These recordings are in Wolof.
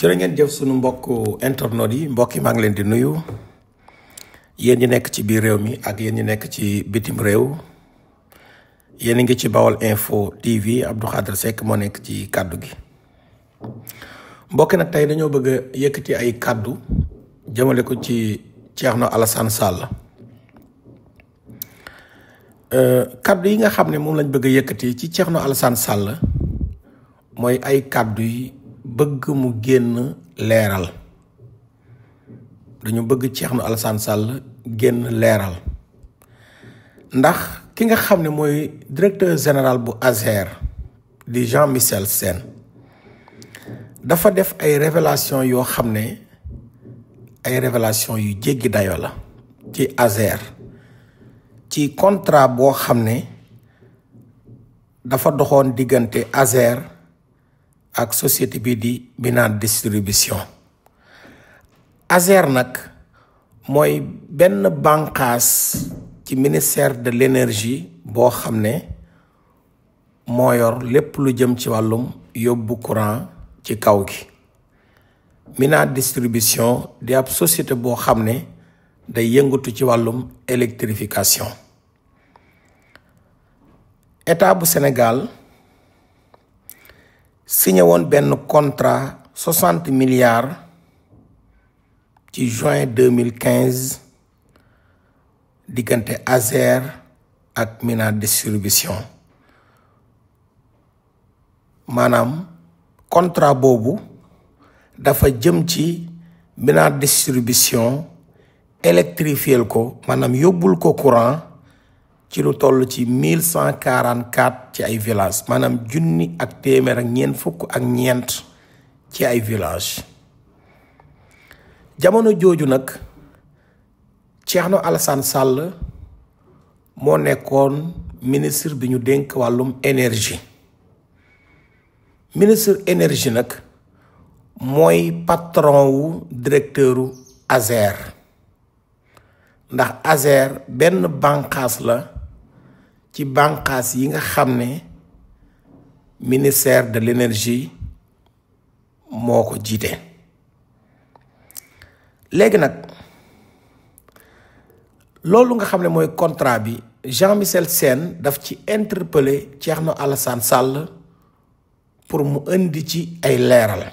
jërë ngeen jëf sunu mbokku internautes yi mbokk yi maa ngi leen di nuyu yéen ñi nekk ci biir réew mi ak yéen ñi nekk ci bitim réew yéen a ngi ci Baol Info TV Abdou Khadre Seck moo nekk ci kàddu gi mbokk nag tey dañoo bëgg a yëkkati ay kàddu jëmale ko ci Thierno Alassane Sall kàddu yi nga xam ne moom lañ bëgg a yëkkati ci Thierno Alassane Sall mooy ay kàddu yi bëgg mu génn leeral dañu bëgg Thierno Alassane Sall génn leeral ndax ki nga xam ne mooy directeur général bu ASER di Jean-Michel Sène dafa def ay révélation yoo xam ne ay révélation yu jéggi dayo la ci ASER ci contrat boo xam ne dafa doxoon diggante ASER ak société bi di Binance Distribution ASER nag mooy benn bànqaas ci ministère de l'énergie boo xam ne moo yor lépp lu jëm ci wàllum yóbbu courant ci kaw gi Binance Distribution di ab société boo xam ne day yëngatu ci wàllum électrification état bu Sénégal signé woon benn contrat 60 milliards ci juin 2015 diggante ASER ak Binance Distribution maanaam contrat boobu dafa jëm ci Binance Distribution électrifier ko maanaam yóbbul ko courant ci lu toll ci 1144 ci ay village maanaam junni ak téeméer ak ñeent fukk ak ñeent ci ay village jamono jooju nag Thierno Alassane Sall moo nekkoon ministre bi ñu dénk wàllum énergie ministre énergie nag mooy patron wu directeuru ASER ndax ASER benn bànqaas la ci bànqaas yi nga xam ne ministère de l'énergie moo ko jiite léegi nag loolu nga xam ne mooy contrat bi Jean-Michel Sène daf ci interpellé Thierno Alassane Sall pour mu indi ci ay leeral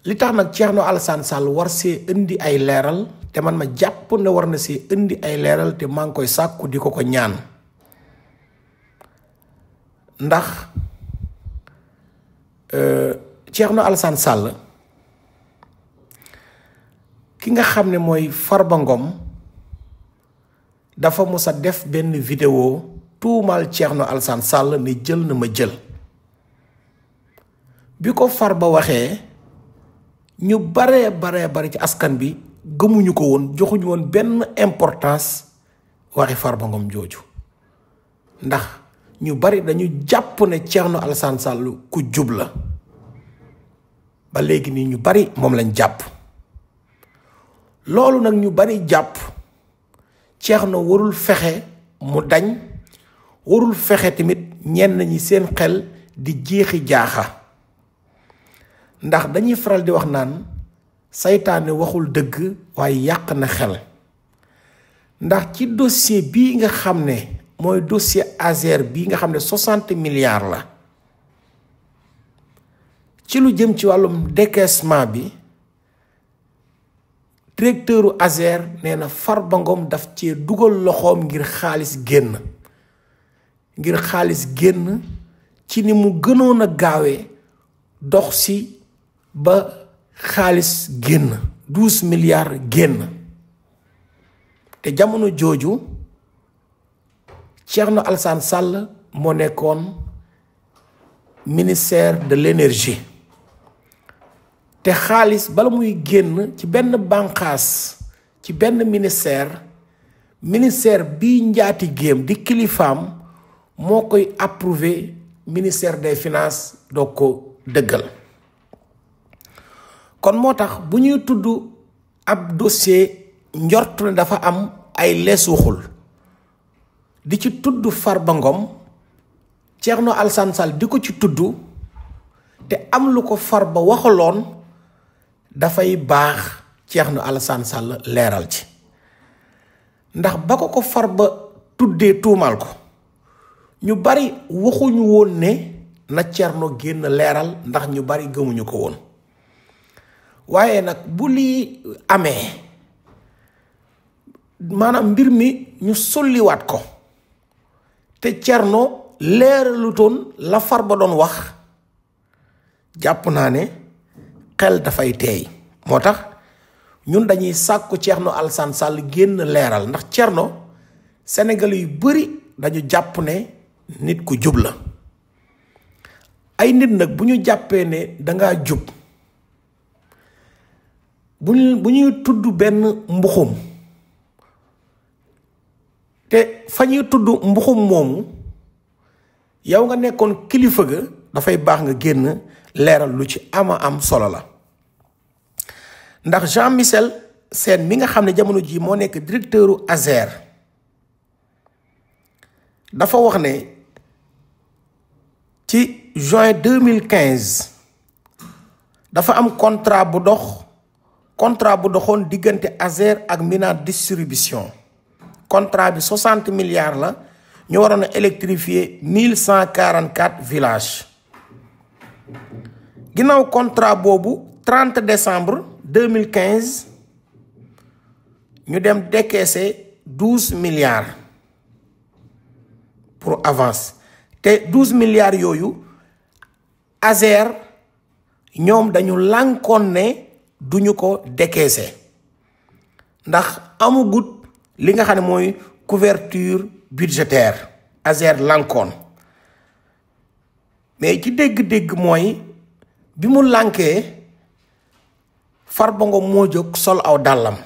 li tax nag Thierno Alassane Sall war see indi ay leeral te man ma jàpp ne war na see indi ay leeral te maa ngi koy sàkku di ko ñaan ndax Thierno Alassane Sall ki nga xam ne mooy Farba Ngom dafa mos a def benn vidéo tuumaal Thierno Alassane Sall ne jël na ma jël bi ko Farba waxee ñu bare ci askan bi gëmuñu ko woon joxuñu woon benn importance waxi Farba Ngom jooju ndax ñu bari dañu jàpp ne Thierno Alassane Sall ku jub la ba léegi nii ñu bari moom lañ jàpp loolu nag ñu bari jàpp Thierno warul fexe mu dañ warul fexe tamit ñenn ñi seen xel di jeexi jaaxa ndax dañuy faral di wax naan saytaane waxul dëgg waaye yàq na xel ndax ci dossier bii nga xam ne mooy dossier ASER bii nga xam ne 60 milliards la ci lu jëm ci wàllum décaissement bi directeuru ASER nee na Farba Ngom daf cee dugal loxoom ngir xaalis génn ci ni mu gënoon a gaawee dox si ba xaalis génn 12 milliards génn te jamono jooju Thierno Alassane Sall moo nekkoon ministère de l'énergie te xaalis bala muy génn ci benn bànqaas ci benn ministère bii njaati géem di kilifaam moo koy approuvé ministère des finances doo ko dëggal kon moo tax bu ñuy tudd ab dossier njortu ne dafa am ay lees waxul di ci tudd Farba Ngom Thierno Alassane Sall di ko ci tudd te am lu ko Farba waxaloon dafay baax Thierno Alassane Sall leeral ci ndax ba ko Farba tuddee tuumaal ko ñu bari waxuñu woon ne na Thierno génn leeral ndax ñu bari gëmuñu ko woon waaye nag bu lii amee maanaam mbir mi ñu solliwaat ko te Thierno leeralutoon la Farba doon wax jàpp naa ne xel dafay teey moo tax ñun dañuy sàkku Thierno Alassane Sall génn leeral ndax Thierno Sénégal yu bari dañu jàpp ne nit ku jub la ay nit nag bu ñu jàppee ne dangaa jub bu ñuy tudd benn mbuxum te fa ñuy tudd mbuxum moomu yow nga nekkoon kilifa ga dafay baax nga génn leeral lu ci ama am solo la ndax Jean Michel Sène mi nga xam ne jamono jii moo nekk directeuru ASER dafa wax ne ci juin 2015 dafa am contrat bu doxoon diggante ASER ak Mina distribution contrat bi 60 milliards la ñu waroon a électrifier 1144 villages ginnaaw contrat boobu 30 décembre 2015 ñu dem décaisser 12 milliards pour avance te 12 milliards yooyu ASER ñoom dañu lànkoon ne duñu ko décaisser ndax amugut li nga xam ne mooy couverture budgétaire ASER lànkoon mais ci dégg-dégg mooy bi mu lànkee Farba Ngom moo jóg sol aw dàllam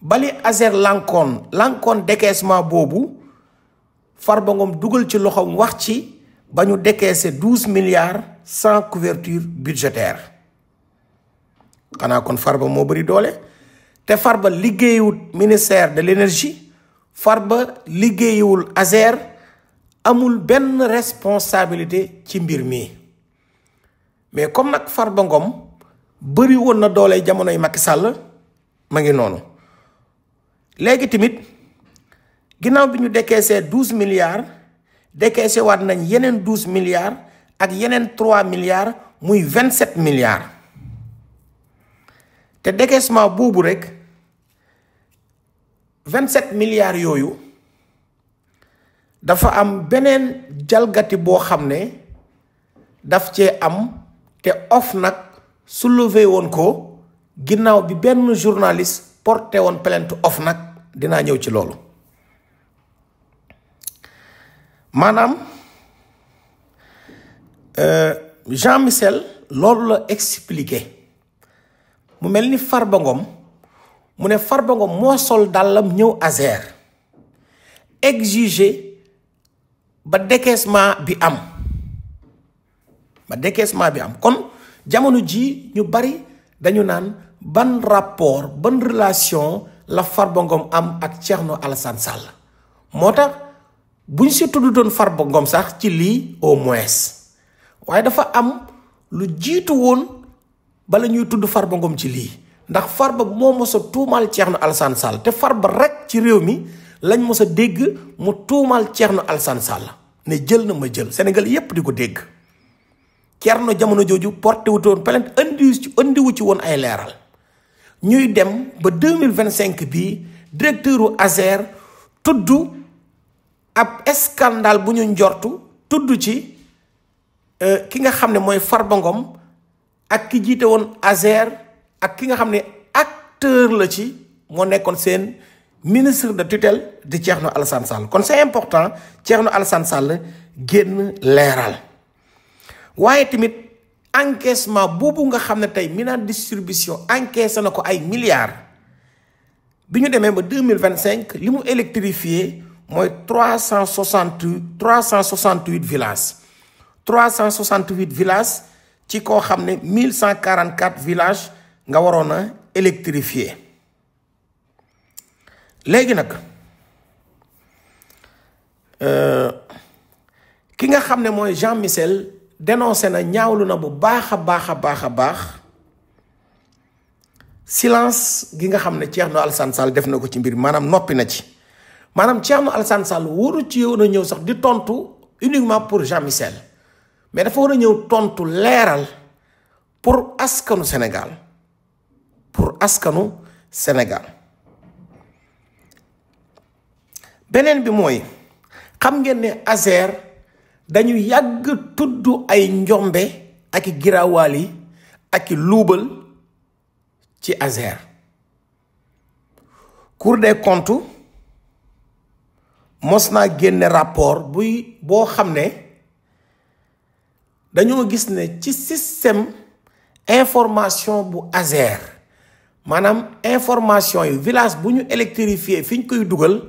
bali ASER lànkoon décaissement boobu Farba Ngom dugal ci loxoom wax ci ba ñu décaisser 12 milliards sans couverture budgétaire xanaa kon Farba moo bari doole te Farba liggéeyul ministère de l'énergie Farba liggéeyul ASER amul benn responsabilité ci mbir mi mais comme nag Farba Ngom bëri woon na doole jamonoy Macky Sall ma ngi noonu léegi tamit ginnaaw bi ñu décaissé 12 milliards décaissé waat nañ yeneen 12 milliards ak yeneen 3 milliards muy 27 milliards te décaissement boobu rek 27 milliards yooyu dafa am beneen jalgati boo xam ne daf cee am te OFNAC soulevé woon ko ginnaaw bi benn journaliste porté woon plainte OFNAC dinaa ñëw ci loolu maanaam Jean Michel loolu la expliqué mu mel ni Farba Ngom mu ne Farba Ngom moo sol dàllam ñëw ASER exiger ba décaissement bi am kon jamono ji ñu bari dañu naan ban rapport ban relation la Farba Ngom am ak Thierno Alassane Sall moo tax buñ si tudd doon Farba Ngom sax ci lii au moins waaye dafa am lu jiitu woon bala ñuy tudd Farba Ngom ci lii ndax Farba moo mos a tuumaal Thierno Alassane Sall te Farba rek ci réew mi lañ mos a dégg mu tuumaal Thierno Alassane Sall ne jël na ma jël Sénégal yépp di ko dégg Thierno jamono jooju porté wutoon plainte andiwu ci woon ay leeral ñuy dem ba 2025 bii directeuru ASER tudd ab scandale bu ñu njortu tudd ci ki nga xam ne mooy Farba Ngom ak ki jiite woon ASER ak ki nga xam ne acteur la ci moo nekkoon seen ministre de tutelle di Thierno Alassane Sall kon c'est important Thierno Alassane Sall génn leeral waaye tamit encaissement boobu nga xam ne tey Mina distribution encaissé na ko ay milliards bi ñu demee ba 2025 li mu électrifié mooy 368 villages 368 villages ci koo xam ne 1144 villages nga waroon a électrifié léegi nag ki nga xam ne mooy Jean Michel dénoncé na ñaawlu na bu baax a baax silence gi nga xam ne Thierno Alassane Sall def na ko ci mbir maanaam noppi na ci maanaam Thierno Alassane Sall waru ci yoon a ñëw sax di tontu uniquement pour Jean Michel mais dafa war a ñëw tontu leeral pour askanu Sénégal beneen bi mooy xam ngeen ne Azer dañu yàgg tudd ay njombe ak i giraawaali ak i luubal ci Azer. Cour des comptes mos naa génne rapport boo xam ne dañoo gis ne ci système information bu Azer maanaam information yi village bu ñu électrifié fi ñu koy dugal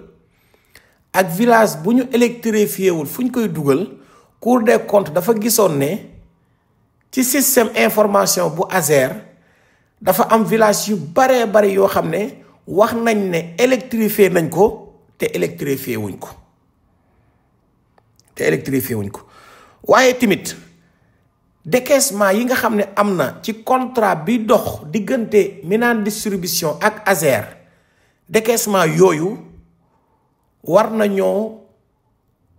ak village bu ñu électrifié wul fu ñu koy dugal Cour des comptes dafa gisoon ne ci système information bu Azer dafa am village yu bare yoo xam ne wax nañ ne électrifié nañ ko te électrifié wuñ ko waaye tamit décaissement yi nga xam ne am na ci contrat bi dox diggante Minane distribution ak Azer décaissement yooyu war nañoo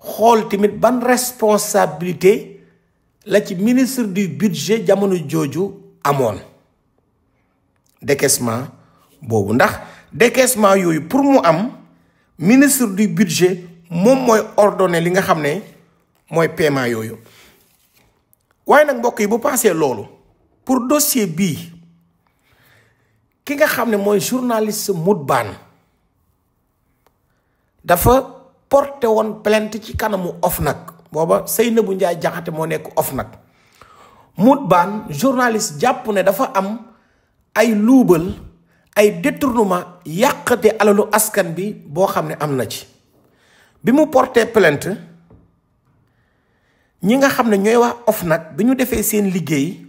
xool tamit ban responsabilité la ci ministre du budget jamono jooju amoon décaissement boobu ndax décaissement yooyu pour mu am ministre du budget moom mooy ordonné li nga xam ne mooy paiement yooyu waaye nag mbokk yi bu paasee loolu pour dossier bii ki nga xam ne mooy journaliste Moutbane dafa porté woon plainte ci kanamu OFNAC booba Seynabou Ndiaye Diakhaté moo nekk OFNAC Moutbane journaliste jàpp ne dafa am ay luubal ay détournement yàqate alalu askan bi boo xam ne am na ci bi mu porté plainte ñi nga xam ne ñooy wax OFNAC bi ñu defee seen liggéey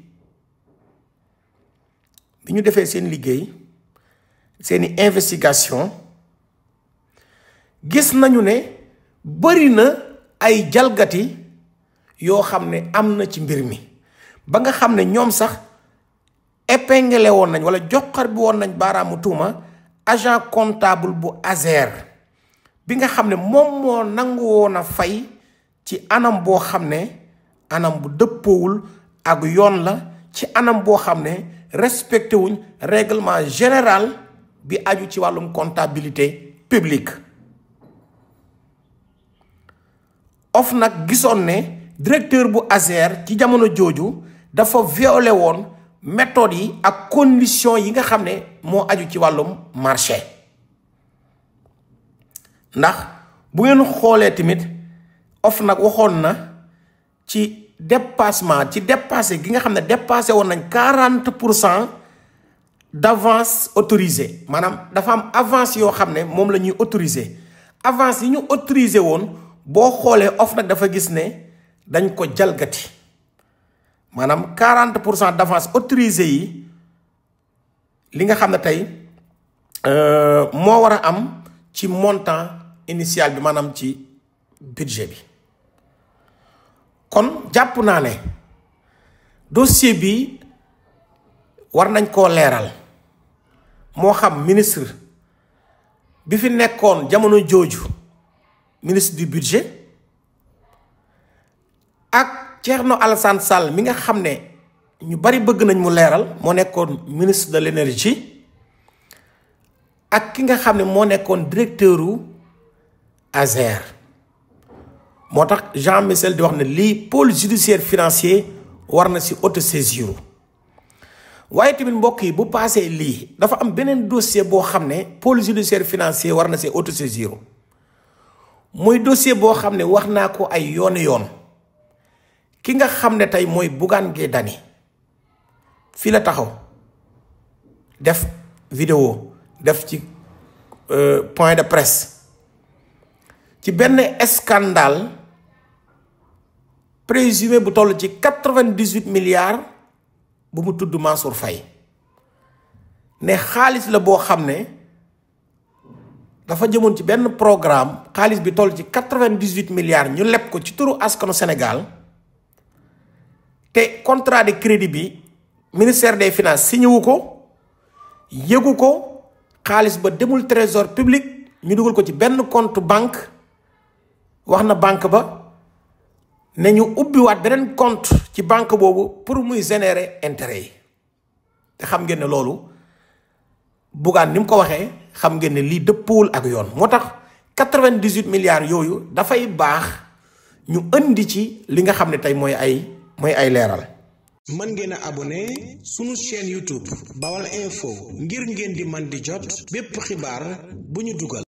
seeni investigation gis nañu ne bari na ay jalgati yoo xam ne am na ci mbir mi ba nga xam ne ñoom sax épinglé woon nañ wala joxar bi woon nañ baaraamu tuuma agent comptable bu Azer bi nga xam ne moom moo nangu woon a fay ci anam boo xam ne anam bu dëppoowul ak yoon la ci anam boo xam ne respecté wuñ règlement général bi aju ci wàllum comptabilité publique OFNAC gisoon ne directeur bu Azer ci jamono jooju dafa violé woon méthode yi ak condition yi nga xam ne moo aju ci wàllum marché ndax bu ngeen xoolee tamit OFNAC waxoon na ci dépassé gi nga xam ne dépassé woon nañ 40% d'avance autorisée maanaam dafa am avance yoo xam ne moom la ñuy autorisé avance yi ñu autorisé woon boo xoolee OFNAC dafa gis ne dañ ko jalgati maanaam 40% d'avance autorisé yi li nga xam ne tey moo war a am ci montant initial bi maanaam ci budget bi kon jàpp naa ne dossier bi war nañ koo leeral moo xam ministre bi fi nekkoon jamono jooju ministre du budget ak Thierno Alassane Sall mi nga xam ne ñu bari bëgg nañ mu leeral moo nekkoon ministre de l'énergie ak ki nga xam ne moo nekkoon directeuru Azer moo tax Jean Michel di wax ne lii pôle judiciaire financier war na si autosaisir waaye tamit mbokk yi bu paasee lii dafa am beneen dossier boo xam ne pôle judiciaire financier war na si autosaisir muy dossier boo xam ne wax naa ko ay yoon ki nga xam ne tey mooy Bougane Gueye Dany fii la taxaw def vidéo def ci point de presse ci benn scandale présumé bu toll ci 98 milliards bu mu tudd Mansour Faye ne xaalis la boo xam ne dafa jëmoon ci benn programme xaalis bi toll ci 98 milliards ñu leb ko ci turu askanu Sénégal te contrat de crédit bi ministère des finances signé wu ko yëgu ko xaalis ba demul trésor public ñu dugal ko ci benn compte banque wax na banque ba ne ñu ubbiwaat beneen compte ci banque boobu pour muy générer intérêt yi te xam ngeen ne loolu Bougane ni mu ko waxee xam ngeen ne lii dëppwul ak yoon moo tax 98 milliards yooyu dafay baax ñu indi ci li nga xam ne tey mooy ay leeral. mën ngeen a abonné sunu chaîne YouTube Baol Info ngir ngeen di man di jot bépp xibaar bu ñu dugal.